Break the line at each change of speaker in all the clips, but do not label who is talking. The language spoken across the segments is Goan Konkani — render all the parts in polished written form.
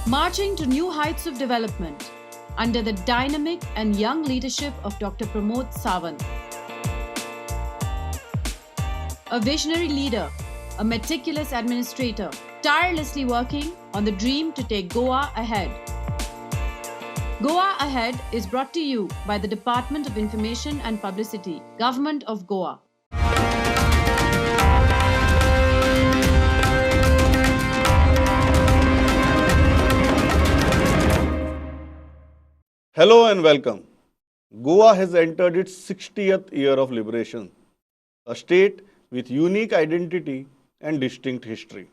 Marching to new heights of development under the dynamic and young leadership of Dr. Pramod Sawant. A visionary leader, a meticulous administrator, tirelessly working on the dream to take Goa ahead. Goa Ahead is brought to you by the Department of Information and Publicity, Government of Goa.
Hello and welcome. Goa has entered its 60th year of liberation, a state with unique identity and distinct history.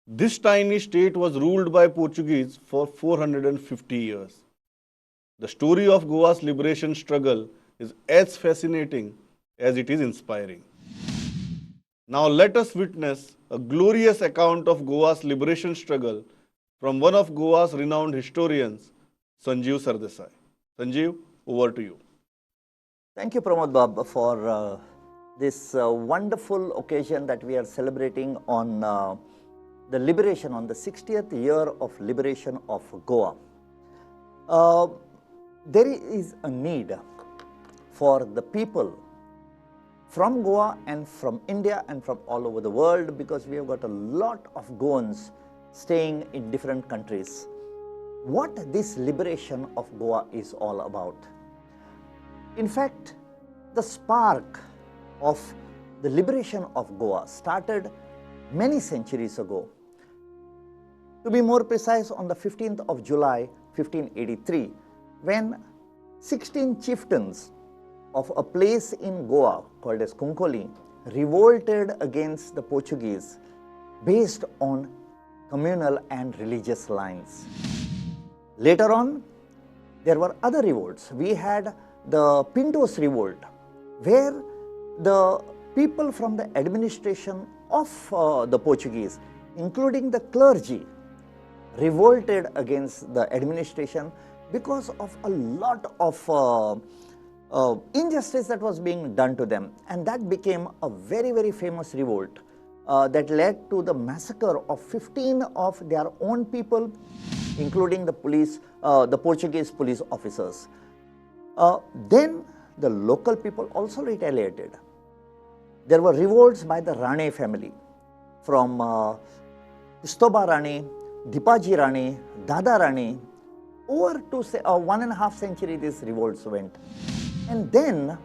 This tiny state was ruled by Portuguese for 450 years. The story of Goa's liberation struggle is as fascinating as it is inspiring. Now let us witness a glorious account of Goa's liberation struggle from one of Goa's renowned historians, Sanjeev Sardesai. Sanjeev, over to you.
Thank you, Pramod Bab, for this wonderful occasion that we are celebrating on the liberation, on the 60th year of liberation of Goa. There is a need for the people from Goa and from India and from all over the world, because we have got a lot of Goans staying in different countries. What this liberation of Goa is all about. In fact, the spark of the liberation of Goa started many centuries ago. To be more precise, on the 15th of July 1583, when 16 chieftains of a place in Goa called as Cuncolim revolted against the Portuguese based on communal and religious lines. Later on, there were other revolts. We had the Pintos revolt, where the people from the administration of the Portuguese, including the clergy, revolted against the administration because of a lot of injustice that was being done to them. And that became a very, very famous revolt that led to the massacre of 15 of their own people, including the police, the Portuguese police officers. Then the local people also retaliated. There were revolts by the Rane family, from Kristoba Rane, Dipaji Rane, Dada Rane. Over to say, 1.5 century these revolts went. And then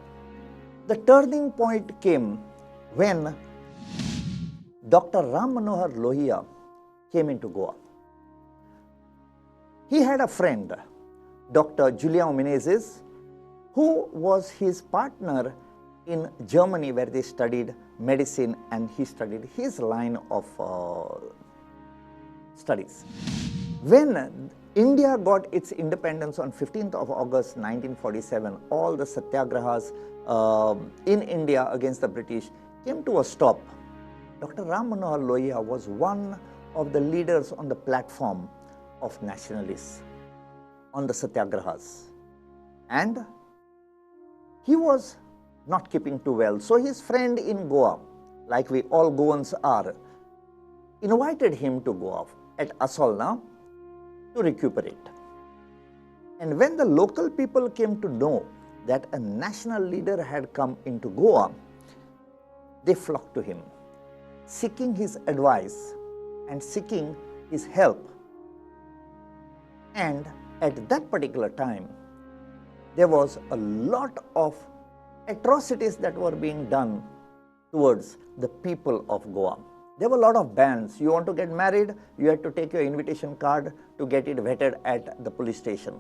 the turning point came when Dr. Ram Manohar Lohia came into Goa. He had a friend, Dr. Julian Menezes, who was his partner in Germany, where they studied medicine, and he studied his line of studies. When India got its independence on 15th of August 1947, all the satyagrahas in India against the British came to a stop. Dr. Ram Manohar Lohia was one of the leaders on the platform of nationalists on the satyagrahas, and he was not keeping too well. So his friend in Goa, like we all Goans are, invited him to Goa at Asolna to recuperate. And when the local people came to know that a national leader had come into Goa, they flocked to him, seeking his advice and seeking his help. And at that particular time, there was a lot of atrocities that were being done towards the people of Goa. There were a lot of bans. You want to get married, you had to take your invitation card to get it vetted at the police station.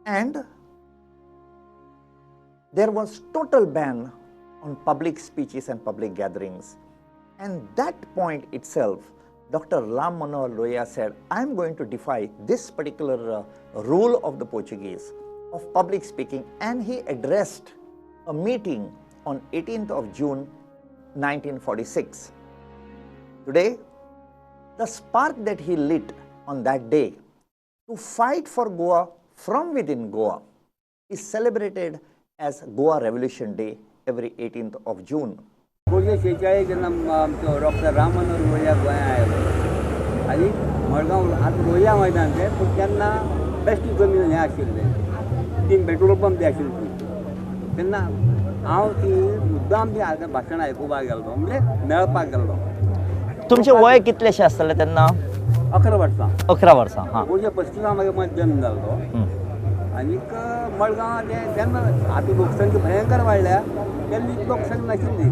And there was total ban on public speeches and public gatherings. And that point itself, Dr. Ram Manohar Lohia said, I am going to defy this particular rule of the Portuguese of public speaking. And he addressed a meeting on 18th of June 1946. Today, the spark that he lit on that day to fight for Goa from within Goa is celebrated as Goa Revolution Day every 18th of June.
एकोणीशे 46 जेन्ना आमचो डॉक्टर राम मनोहर लोहिया गोंया आयलो आनी मडगांव आतां लोहिया मैदान तें, पूण तेन्ना बेश्ट जमीन हें आशिल्लें, 3 पेट्रोल पंप बी आशिल्ली ती. तेन्ना हांव ती मुद्दाम ती आतां भाशण आयकुपाक गेल्लो, म्हणजे मेळपाक गेल्लो.
तुमचें वय कितलेशें आसतलें तेन्ना?
11 वर्सां.
11 वर्सां. हां,
1935 म्हागे म्हजो जल्म जाल्लो. आनीक मडगांव तें तेन्ना आतां लोकसंख्या भयंकर वाडल्या, तेन्ना इतली लोकसंख्या नाशिल्ली.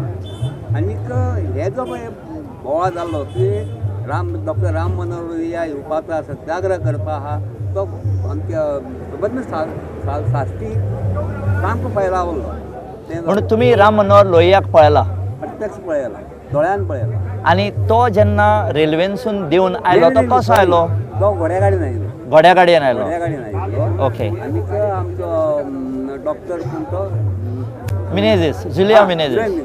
आनीक हे जो पळय बोवाळ जाल्लो की राम डॉक्टर राम मनोहर लोहिया येवपाचो सत्याग्रह करपा आहा, तो आमच्या सबंद साश्टी सामको फैलावल्लो.
म्हणून तुमी राम मनोहर लोहियाक पळयला?
प्रत्यक्ष पळयला, दोळ्यान पळयला.
आनी तो जेन्ना रेल्वेनसून देवन आयलो तो कसो आयलो?
तो घोड्या गाडयेन आयलो.
घोड्या गाडयेन आयलो.
घोड्या गाडयेन आयलो.
ओके.
आनीक आमचो डॉक्टर कोण तो
मिनेझीस, जुलिया मिनेझीस,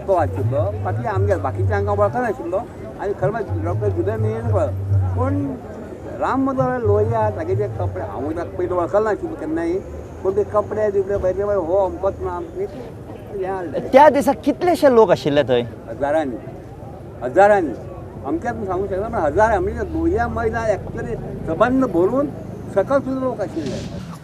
तो आशिल्लो. बाकी आमगे बाकीच्या हांकां वळखनाशिल्लो आनी खरें म्हळ्यार डॉक्टर जुलिया मिनेझीस वळख. पूण राम मनोहर लोहिया तागे जे कपडे हांव ताका पयलीं वळखनाशिल्लो केन्नाय, पूण ते कपडे बिपडे पळयले हो अमकोच ना आमचे हें हाडलें.
त्या दिसा कितलेशे लोक आशिल्ले थंय?
हजारांनी, हजारांनी. आमच्यात सांगूंक शकना पण हजार, म्हणजे लोहिया मैदान एक्चुअली सबंद भरून सकल सुद्दां लोक आशिल्ले.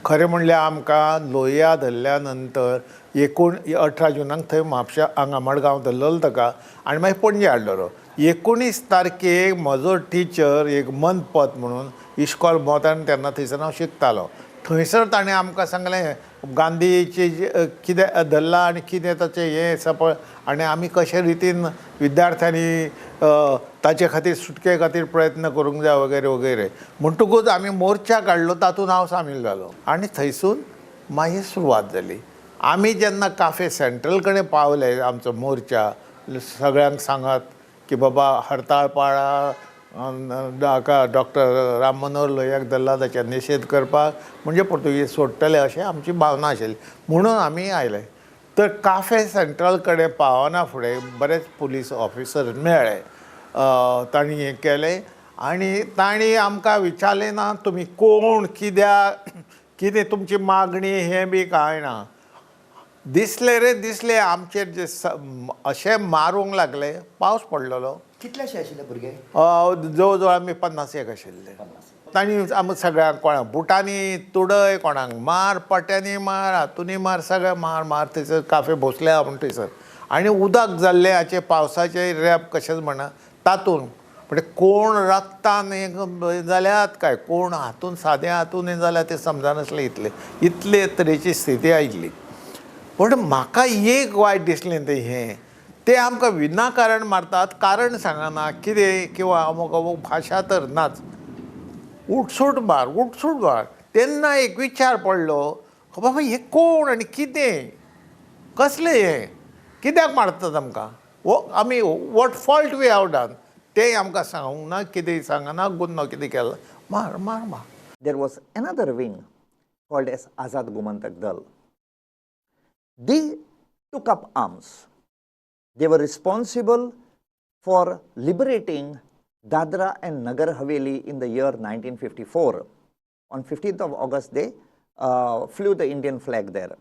खरें म्हणल्यार आमकां लोहिया धरल्या नंतर 18 जुनाक थंय म्हापशा हांगा मडगांव धरलेलो ताका आनी मागीर पणजे हाडलेलो. 19 तारखेक म्हजो टिचर एक मनपत म्हणून इश्कॉल मोतान तेन्ना थंयसर हांव शिकतालो, थंयसर ताणें आमकां सांगलें गांधीचे कितें धरलां आनी कितें ताचें हें आसा पळय आनी आमी कशे रितीन विद्यार्थ्यांनी ताचे खातीर सुटके खातीर प्रयत्न करूंक जाय वगैरे वगैरे. म्हणटकूच आमी मोर्चा काडलो, तातूंत हांव सामील जालो आनी थंयसून मागीर सुरवात जाली. आमी जेन्ना काफे सेंट्रल कडेन पावले, आमचो मोर्चा सगळ्यांक सांगात की बाबा हरताळ पाळा, हाका डॉक्टर राम मनोहर लोहियाक धरला ताचेर निशेध करपाक, म्हणजे पुर्तुगीज सोडटले अशें आमची भावना आशिल्ली म्हणून आमी आयले. तर काफे सेंट्रल कडेन पावना फुडें बरेच पुलीस ऑफिसर मेळ्ळे, तांणी हें केलें आनी तांणी आमकां विचारलें ना तुमी कोण, कित्याक, कितें तुमची मागणी, हें बी कांय ना. दिसले रे दिसले आमचेर जे अशें मारूंक लागले. पावस पडलेलो.
कितलेशे आशिल्ले भुरगे?
जवळ जवळ आमी 50 आशिल्ले. तांणी आमकां सगळ्यांक कोणाक बुटांनी तुडय, कोणाक मार, पट्यांनी मार, हातूंनी मार, सगळें मार मार. थंयसर काफे भोसले आहा म्हूण थंयसर आनी उदक जाल्लें हाचें पावसाचें रेप कशेंच म्हणा तातूंत म्हणजे कोण रक्तान हें जाल्यात काय कोण हातून सादें हातून हें जाल्यार तें समजनासलें. इतले इतले तरेची स्थिती आयिल्ली. पूण म्हाका एक वायट दिसलें तें हें ते आमकां विनाकारण मारतात, कारण सांगना कितें किंवा अमूक अमूक भाशा तर नाच, उठसूट मार उठसूट मार. तेन्ना एक विचार पडलो, बाबा हे कोण आनी कितें कसलें हें, कित्याक मारतात आमकां, आमी what fault we have done, तें आमकां सांगूंक ना, कितें सांगना, गुन्नो कितें केला, मार मार मार.
There was another wing called as Azad Gomantak Dal. They took up arms. They were responsible for liberating Dadra and Nagar Haveli in the year 1954. On 15th of August, they flew the Indian flag there.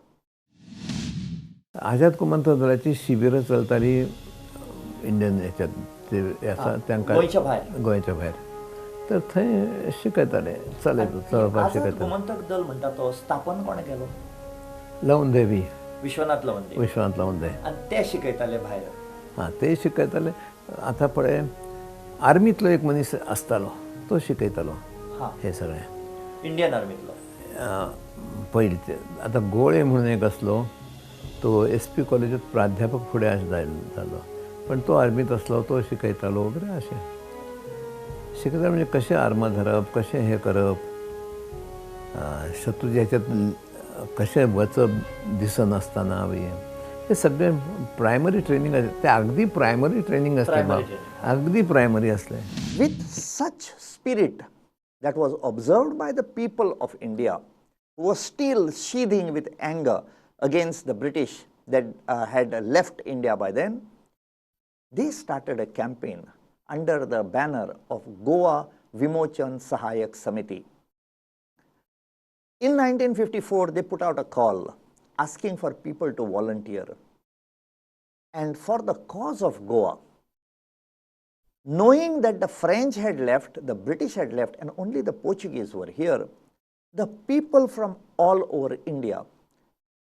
Azad Gomantak दलाची शिबिरां चलताली इंडियन हेच्यात, ते आसा तांकां
गोंयच्या भायर,
गोंयच्या भायर, तर थंय शिकयताले, चलयता चलोवपाक शिकयताले.
गोमंतक दल म्हणटा तो स्थापन कोणें केलो?
लवंदेवी,
विश्वनाथ लवंदे.
विश्वनाथ लवंदे.
आनी ते शिकयताले भायर?
हां, ते शिकयताले. आतां पळय आर्मींतलो एक मनीस आसतालो तो शिकयतालो हें सगळें,
इंडियन आर्मींतलो
पयलीं. ते आतां गोळे म्हणून एक आसलो, तो एस पी कॉलेजांत प्राध्यापक फुडें जालो, पण तो आर्मींत आसलो, तो शिकयतालो वगैरे अशें शिकयता. म्हणजे कशें आर्मां धरप, कशें हें करप, शत्रूच्या ह्याच्यात कशें वचप दिसनासतना बी, हे सगळें प्रायमरी ट्रेनींग आसलें. ते अगदी प्रायमरी ट्रेनींग आसलें, अगदी प्रायमरी आसलें.
With such spirit that was observed by the people of India, who was still seething with anger against the British that had left India by then, they started a campaign under the banner of Goa Vimochan Sahayak Samiti. In 1954, they put out a call asking for people to volunteer. And for the cause of Goa, Knowing that the French had left, the British had left, and only the Portuguese were here, the people from all over India,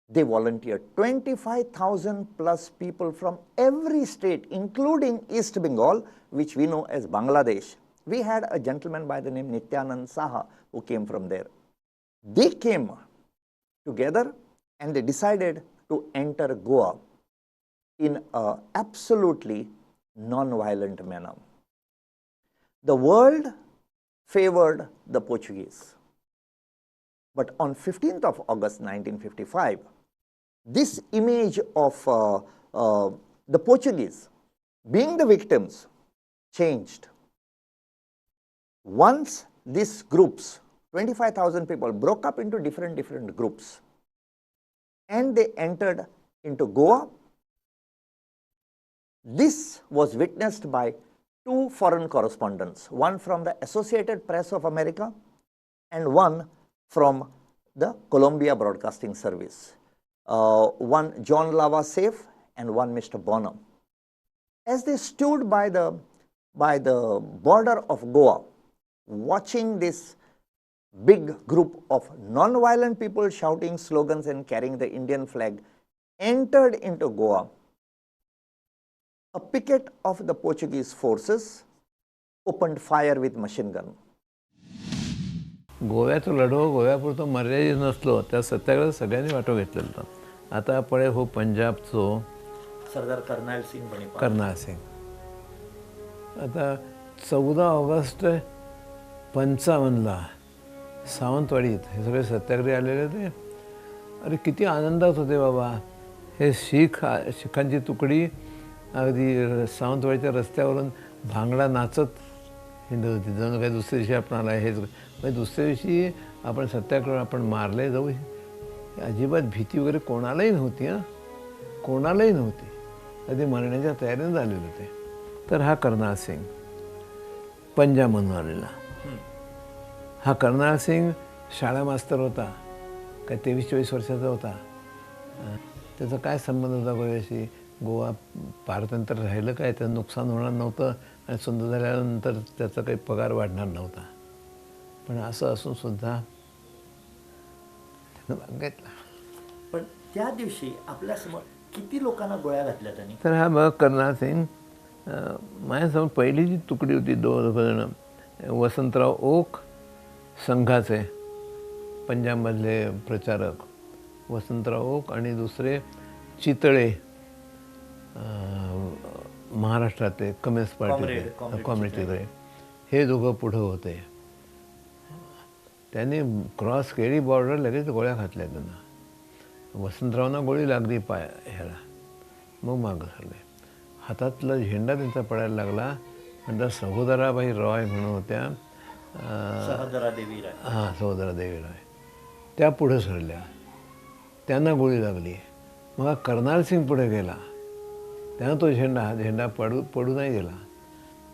they volunteered. 25,000 plus people from every state, including East Bengal, which we know as Bangladesh. We had a gentleman by the name Nityanand Saha who came from there. They came together and they decided to enter Goa in an absolutely non-violent manner. The world favored the Portuguese. But on 15th of August 1955, this image of the Portuguese being the victims changed. Once these groups, 25,000 people, broke up into different groups and they entered into Goa. This was witnessed by two foreign correspondents, one from the Associated Press of America and one from the Columbia Broadcasting Service. One John Lava Safe and one Mr. Bonham. As they stood by the border of Goa, watching this big group of non-violent people shouting slogans and carrying the Indian flag entered into Goa, a picket of the Portuguese forces opened fire with machine gun.
गोव्याचो लढो गोव्यापुरतो मर्यादित नसलो, त्या सत्याग्रहात सगळ्यांनी वाटो घेतलेलो होता. आता पळय हो पंजाबचो
सरदार कर्नाल सिंग बणिपाल,
कर्नाल सिंग. आता 14 ऑगस्ट 55ला सावंतवाडीत हे सगळे सत्याग्रही आलेले होते. अरे किती आनंदात होते बाबा. हे शिखांची तुकडी अगदी सावंतवाडीच्या रस्त्यावरून भांगडा नाचत हिंडत होती, जणू काही दुसऱ्या दिवशी आपण आला हेच. म्हणजे दुसऱ्या दिवशी आपण सत्याग्रह आपण मारले जाऊ, अजिबात भीती वगैरे कोणालाही नव्हती. हां, कोणालाही नव्हती, अगदी मरण्याच्या तयारीने झालेले होते. तर हा कर्नाल सिंग पंजाबमधून आलेला. हा कर्नाल सिंग शाळा मास्तर होता, काय 23-24 वर्षाचा होता. त्याचा काय संबंध होता गोव्याशी? गोवा पारतंत्र्य राहिलं काय, त्याचं नुकसान होणार नव्हतं आणि सुंदर झाल्यानंतर त्याचा काही पगार वाढणार नव्हता. पण असं असूनसुद्धा त्यानं भाग घेतला.
पण त्या दिवशी आपल्यासमोर किती लोकांना गोळ्या घातल्या त्यांनी?
तर हा बघ कर्नाल सिंग, माझ्यासमोर पहिली जी तुकडी होती 2 जण, वसंतराव ओक संघाचे पंजाबमधले प्रचारक वसंतराव ओक आणि दुसरे चितळे महाराष्ट्रातले कम्युनिस्ट पार्टीचे कॉम्रेड चितळे, हे दोघं पुढं होते. त्यांनी क्रॉस केली बॉर्डर, लगेच गोळ्या घातल्या त्यांना. वसंतरावांना गोळी लागली पाय ह्याला, मग मागं सरले. हातातला झेंडा त्यांचा पडायला लागला. म्हणतात सहोदराबाई रॉय म्हणून होत्या,
सहोदरादेवी राय,
हां सहोदरादेवी राय, त्या पुढं सरल्या, त्यांना गोळी लागली. मग कर्नाल सिंग पुढे गेला, त्यांना तो झेंडा, हा झेंडा पडू नाही गेला.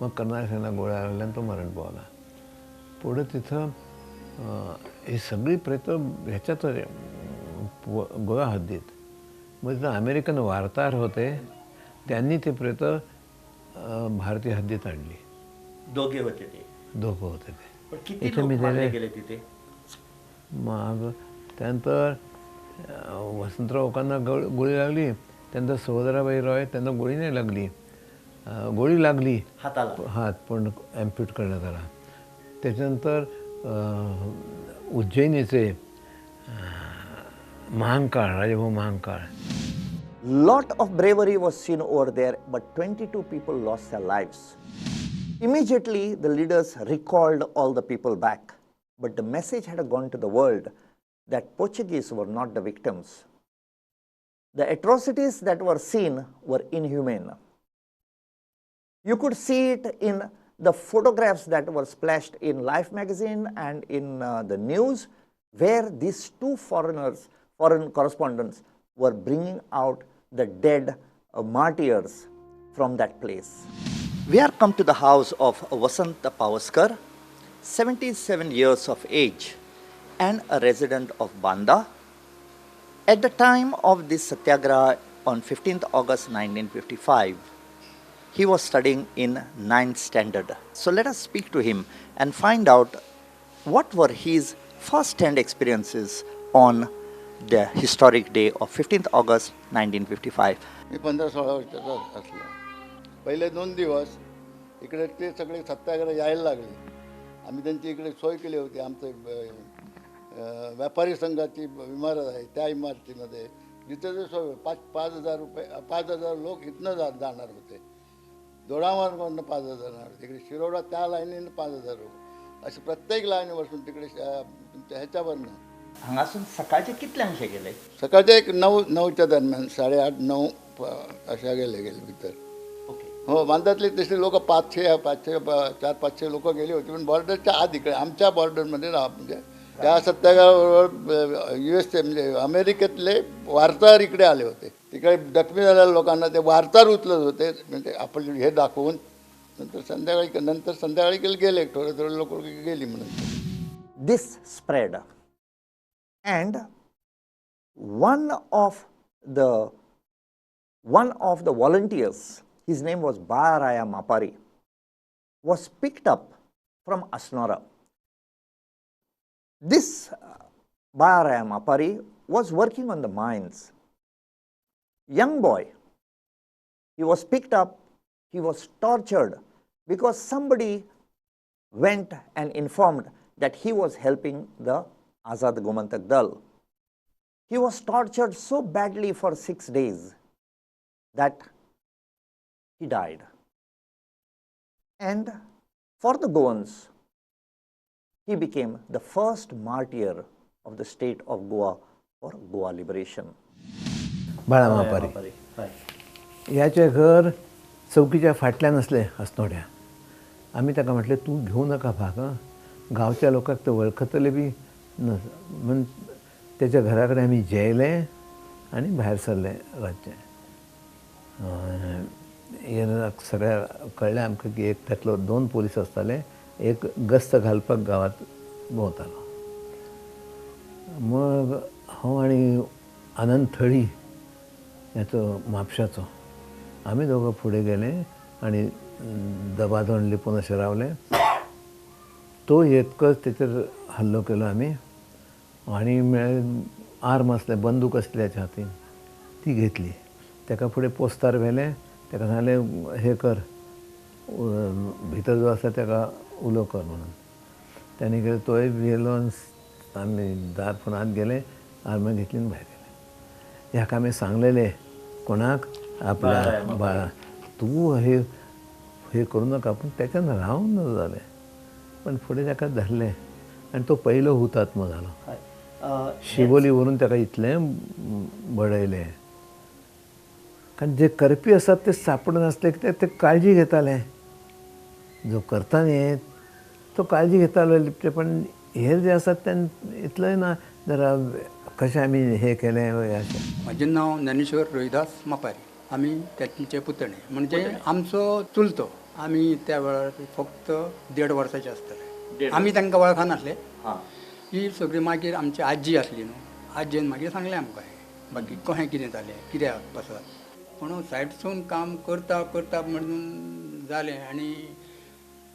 मग कर्नाल सिंगला गोळ्या लागल्या आणि तो मरण पावला. पुढं तिथं ही सगळी प्रेतं ह्याच्यात होते गोवा हद्दीत. मग तिथं अमेरिकन वार्ताहर होते, त्यांनी ते प्रेतं भारतीय हद्दीत आणली.
दोघे होते ते,
दोघं होते ते.
पण किती लोक मारले गेले तिथे?
मग त्यानंतर वसंतराव ओकांना गोळी लागली, त्यानंतर सहोदराबाई रॉय त्यांना गोळी नाही लागली, गोळी लागली
हाताला,
हात पण ॲम्प्यूट करण्यात आला. त्याच्यानंतर उज्जैनीचे Mahankal, Rajabhau Mahankal.
Lot of bravery was seen over there, but 22 people lost their lives. Immediately, the leaders recalled all the people back, but the message had gone to the world that Portuguese were not the victims. The atrocities that were seen were inhumane. You could see it in the photographs that were splashed in Life magazine and in the news, where these two foreign correspondents were bringing out the dead martyrs from that place. We are come to the house of Vasant Pawaskar, 77 years of age and a resident of Banda. At the time of this satyagraha on 15th August 1955, He was studying in 9th standard. So let us speak to him and find out what were his first-hand experiences on the historic day of 15th August 1955.
मी 15-16 वर्षाचा असलो. पहिले 2 दिवस इकडे ते सगळे सत्याग्रह यायला लागले. आम्ही त्यांची इकडे सोय केली होती. आमचं व्यापारी संघाची इमारत आहे, त्या इमारतीमध्ये जिथे जे सोय 5,000 रुपये 5,000 लोक इथनं जाणार होते. दोडामार्गावरनं 5,000 जाणार होते, इकडे शिरोडा त्या लाईनीनं 5,000 लोक, असे प्रत्येक लाईनीवरून तिकडे तुमच्या ह्याच्यावरनं.
हांगासून सकाळचे कितल्यांक गेले?
सकाळचे एक 9च्या दरम्यान, 8:30-9 अशा गेले भितर. हो, बांधातली तशी लोक 500 400-500 लोक गेली होती, पण बॉर्डरच्या आत इकडे आमच्या बॉर्डरमध्ये राहा. म्हणजे त्या सत्याग्रहाबरोबर USA म्हणजे अमेरिकेतले वार्ताहर इकडे आले होते. तिकडे जखमी झालेल्या लोकांना ते वार्ताहर उचलत होते, म्हणजे आपण हे दाखवून. नंतर संध्याकाळी गेले, थोडे थोडे लोक गेली म्हणून.
This spread and one of the volunteers, his name was Balaraya Mapari, was picked up from Asnora. This Balaraya Mapari was working on the mines. Young boy, he was picked up, he was tortured because somebody went and informed that he was helping the Azad Gomantak Dal. He was tortured so badly for 6 days that he died. And for the Goans, he became the first martyr of the state of Goa for Goa liberation.
Bala Mapari याचे घर चौकीच्या फाटल्यान आसलें अस्नोड्या. आमी ताका म्हटलें तूं घेवं नाका भाग, गांवच्या लोकांक ते वळखतले बी म्हण. तेच्या घरा कडेन आमी जेयले आनी भायर सरले रातचें. सगळ्या कळ्ळें आमकां की एक तातलो 2 पोलीस आसताले, एक गस्त घालपाक गांवांत भोंवतालो. मग हांव आनी आनंद थळी ह्याचो म्हापशाचो, आमी दोगां फुडें गेले आनी दबाजोन लिपून अशें रावले. तो येतकच तेचेर हल्लो केलो आमी आनी आर्म आसलें, बंदूक आसली तेच्या हातीन, ती घेतली. ताका फुडें पोस्तार व्हेलें, ताका सांगलें हें कर, भितर जो आसा ताका उलो कर म्हणून. ताणें केलें, तोय भियेलो. आमी दार फोडून आत गेले, आर्मां घेतली आनी भायर गेले. ह्याका आमी सांगलेलें कोणाक, आपल्या बाळा तूं हे हे करूं नाका, पूण तेच्यान रावूं नजो जालें. पण फुडें ताका धरलें आनी तो पयलो हुतात्मो जालो. शिवोली व्हरून ताका इतलें बडयलें. कारण जे करपी आसात ते सापडनासले कित्याक ते काळजी घेताले. जो करता न्ही तो काळजी घेतालो लिपचे, पण हे जे आसात ते इतलें ना जरा कशें आमी हे केलें अशें.
म्हजें नांव ज्ञानेश्वर रोहिदास मापारी. आमी तांचे पुतणे, म्हणजे आमचो चुलतो. आमी त्या वेळार फक्त 1.5 वर्साचे आसतले. आमी तांकां वळखनासले. ही सगळी मागीर आमची आजी आसली न्हू, आजयेन मागीर सांगलें आमकां हें बाकी कशें कितें जालें कित्याक पासत. पूण सायडसून काम करता करता म्हणून जालें आनी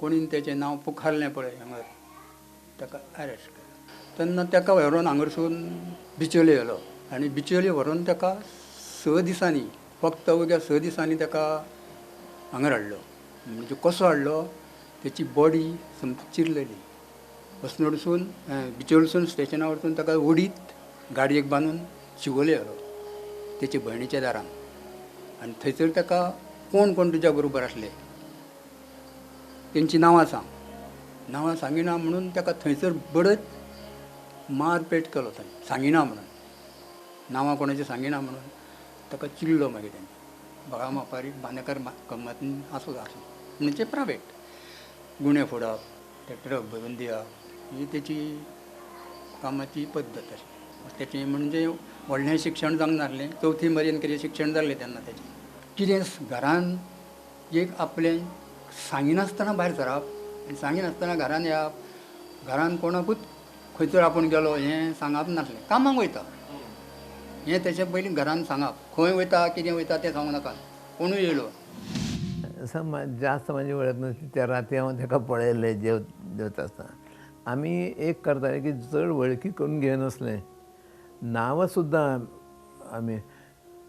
कोणीन तेचें नांव पुकारलें पळय हांगा, ताका अरेस्ट केलो. तेन्ना ताका व्हरून हांगासून बिचोले व्हेलो आनी बिचोले व्हरून ताका 6 दिसांनी, फक्त अवघ्या 6 दिसांनी ताका हांगा हाडलो. म्हणजे कसो हाडलो, तेची बॉडी सामकी चिरलेली. अस्नोडसून बिचोलसून स्टेशनार वचून ताका ओडीत गाडयेक बांदून शिवोले व्हेलो तेचे भयणीच्या दारान. आनी थंयसर ताका कोण कोण तुज्या बरोबर आसले तेंची नांवां सांग, नांवां सांगिना म्हणून ताका थंयसर बडत मारपेट केलो थंय, सांगिना म्हणून, नांवां कोणाची सांगिना म्हणून ताका चिल्लो. मागीर तेणें बाळा मापारी बांदेकर कमतीन आसलो आसलो म्हणजे प्रायवेट गुणे फोडप, ते ट्रक भरून दिवप, ही तेची कामाची पद्दत आसली. तेचें म्हणजे व्हडलें शिक्षण जावंक नासलें, 4थी मेरेन कितें शिक्षण जाल्लें तेन्ना तेचें. कितें घरान एक आपलें सांगिनासतना भायर सरप आनी सांगिनासतना घरान येवप, घरान कोणाकूच खंयसर आपूण गेलो हें सांगप नासलें. कामाक वयता हें तेचे पयलीं घरान सांगप, खंय वयता कितें वयता तें सांगू नाका, कोणूय येयलो.
जास्त म्हाजी वळख नासली. त्या राती हांव ताका पळयलें जेवता आसतना. आमी एक करताले की चड वळखी करून घेयनासलें, नांवां सुद्दां आमी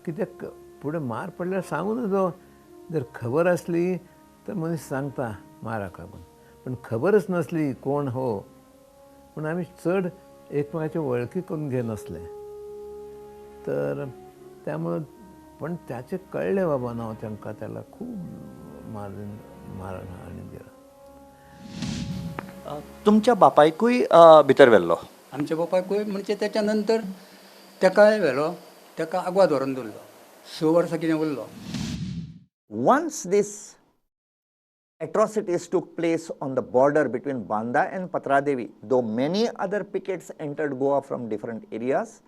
कित्याक फुडें मार पडल्यार सांगू नजो. जर खबर आसली तर मनीस सांगता माराक लागून, पण खबरच नासली कोण हो म्हणून आमी चड एकमेकाच्यो वळखी करून घेयनासले. तर त्यामुळं पण त्याचे कळ्ळें बाबा ना तांकां त्याला खूब मारण हाणी दिला.
तुमच्या बापायकूय भितर व्हेल्लो?
आमच्या बापायकूय म्हणजे त्याच्या नंतर ताकाय व्हेलो, ताका आगवाद व्हरून दवरलो, 6 वर्सां कितें उरलो.
Once this atrocities took place on the border between Banda and Patradevi, though many other pickets entered Goa from different areas,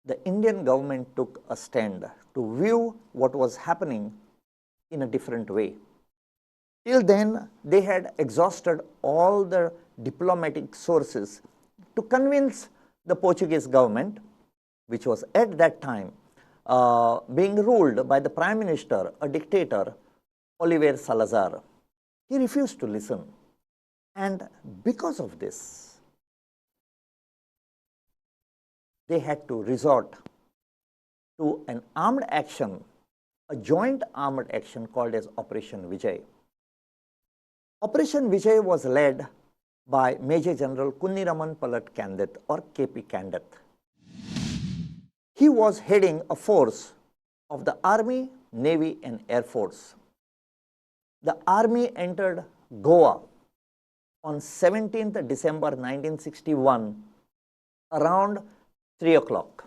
the Indian government took a stand to view what was happening in a different way. Till then, they had exhausted all the diplomatic sources to convince the Portuguese government, which was at that time being ruled by the Prime Minister, a dictator, Oliver Salazar. He refused to listen. And because of this, they had to resort to an armed action, a joint armed action called as Operation Vijay. Operation Vijay was led by Major General Kunhiraman Palat Kandath or KP Kandath. He was heading a force of the Army, Navy and Air Force. The Army entered Goa on 17th December 1961 around 3 o'clock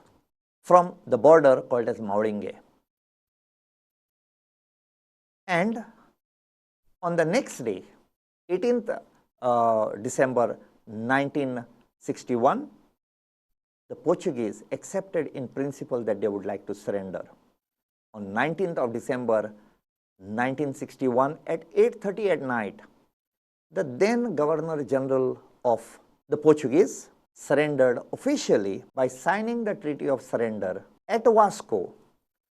from the border called as Maulinge. And on the next day, 18th December 1961, the Portuguese accepted in principle that they would like to surrender. On 19th of December 1961 at 8:30 at night, the then Governor General of the Portuguese surrendered officially by signing the Treaty of Surrender at Vasco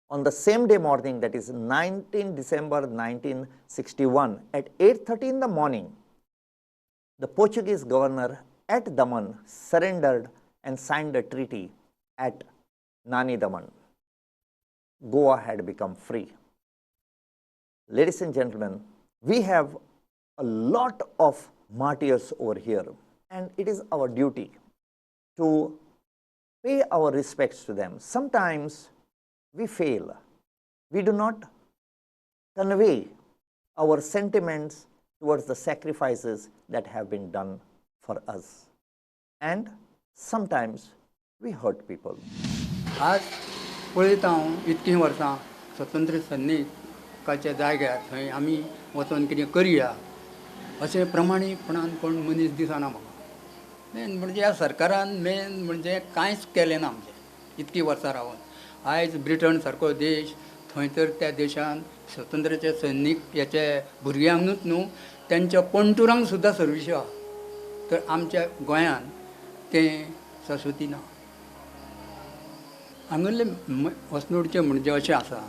on the same day morning, that is 19 December 1961 at 8:30 in the morning. The Portuguese governor at Daman surrendered and signed a treaty at Nani Daman. Goa had become free. Ladies and gentlemen, we have a lot of martyrs over here, and it is our duty to pay our respects to them. Sometimes we fail. We do not convey our sentiments towards the sacrifices that have been done for us. And sometimes we hurt people.
आज पळयता हांव इतकीं वर्सां स्वतंत्र सैनिकाच्या जाग्यार थंय आमी वचोन कितें करया अशें प्रमाणीपणान कोण मनीस दिसना म्हाका. मेन म्हणजे ह्या सरकारान मेन म्हणजे कांयच केलें ना आमचें इतकीं वर्सां रावन. आयज ब्रिटन सारको देश, थंय तर त्या देशान स्वतंत्राचे सैनीक हेचे भुरग्यांकूच न्हू तेंच्या पणटुरांक सुद्दां सर्विस आहा, तर आमच्या गोंयान तें शाश्वती ना. हांगुल्ले अस्नोडचें म्हणजे अशें आसा,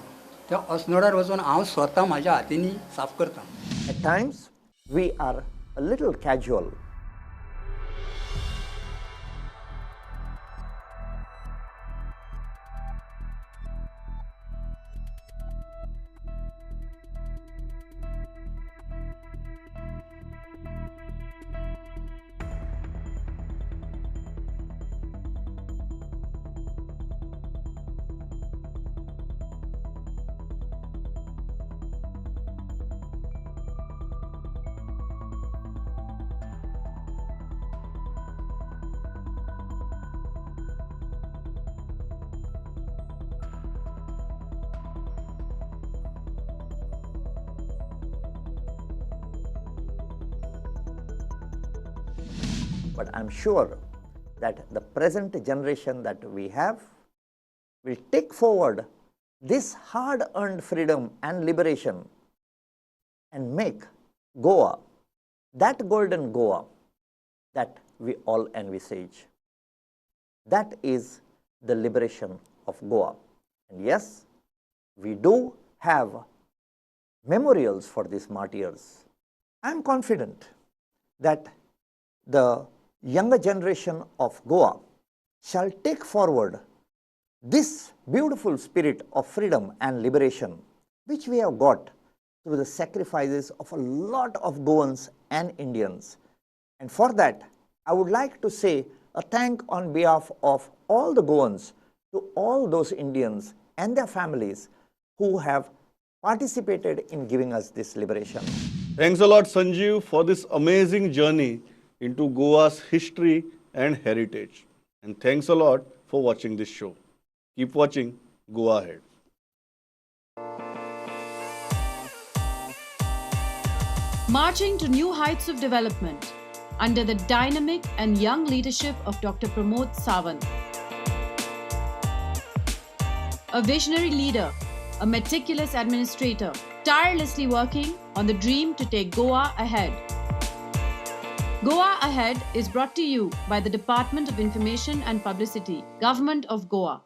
त्या अस्नोडार वचून हांव स्वता म्हाज्या हातींनी साफ करता.
At times we are a little casual. But I'm sure that the present generation that we have will take forward this hard-earned freedom and liberation and make Goa that golden Goa that we all envisage. That is the liberation of Goa. And yes, we do have memorials for these martyrs. I am confident that the younger generation of Goa shall take forward this beautiful spirit of freedom and liberation, which we have got through the sacrifices of a lot of Goans and Indians. And for that, I would like to say a thank on behalf of all the Goans to all those Indians and their families who have participated in giving us this liberation.
Thanks a lot, Sanjeev, for this amazing journey into Goa's history and heritage. And thanks a lot for watching this show. Keep watching Goa Ahead.
Marching to new heights of development under the dynamic and young leadership of Dr. Pramod Sawant. A visionary leader, a meticulous administrator, tirelessly working on the dream to take Goa ahead. Goa Ahead is brought to you by the Department of Information and Publicity, Government of Goa.